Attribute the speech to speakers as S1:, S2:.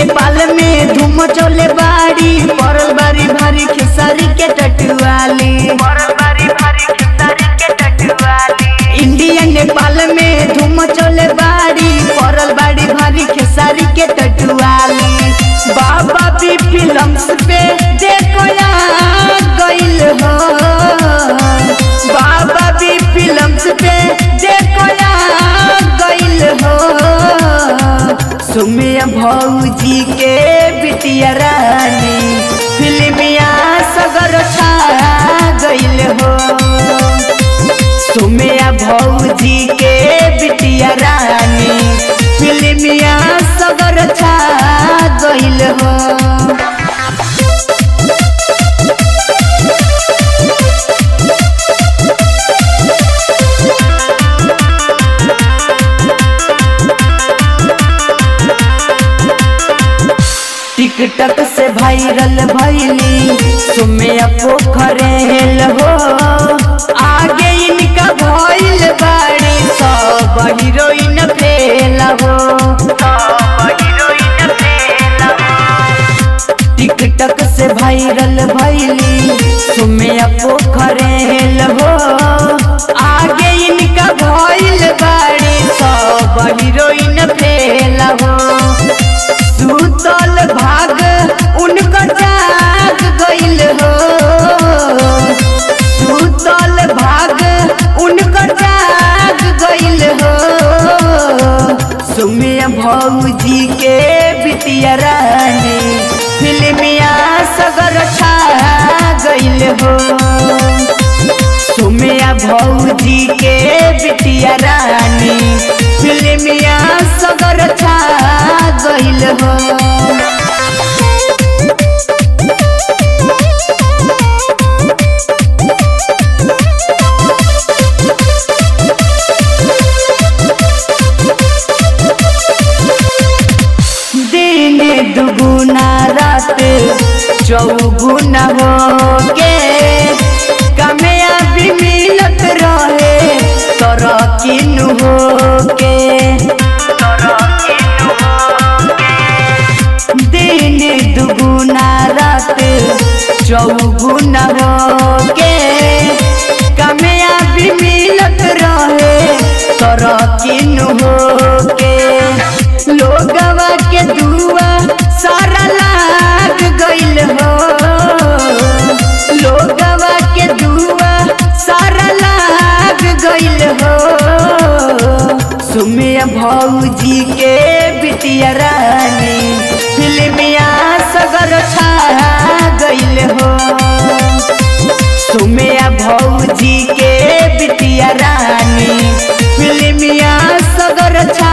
S1: नेपाल में धूम चले बाड़ी, पड़ल बारी भारी खेसारी के टटुआली। इंडिया नेपाल में धूम चले बाड़ी, पड़ल बारी भारी खेसारी के टटुआली। बाबा भी फिल्म्स पे देखो आ गइल हो, बाबा भी फिल्म्स पे देखो आ गइल हो। सुमिया भौजी के बिटिया रानी फिल्मिया सगर छा गइल हो। सुमिया भौजी के बिटिया रानी फिल्मिया सगर छा गइल हो। टिकटक से वायरल भइली सुमिया पोखरेल हो, आगे इनका भइल बाड़ी सब हीरोइन फेल हो। टिकटक से वायरल भइली सुमिया पोखरेल हो, आगे इनका भइल बाड़ी सब हीरोइन फेल हो। सुतल भाग उनका जाग गइल हो, सुतल भाग उनका जाग गइल हो। सुमिया भौजी के बिटिया रानी फिल्मिया सगर छा गइल हो। सुमिया भौजी के बिटिया रानी फिल्मिया सगर छा गइल हो। दिन दुगुना रात चौगुना हो के कामयाबी मिलत रहे तोरा किनु हो के। दिन दुगुना रात चौगुना हो के कामयाबी मिलत रहे तोरा किनु हो के। लोगवा के दुआ सारा लाग गइल हो, लोगवा के दुआ सारा लाग गइल हो। सुमिया भौजी के बिटिया रानी फिल्मिया सगर छा गइल हो। सुमिया भौजी के बिटिया रानी फिल्मिया सगर छा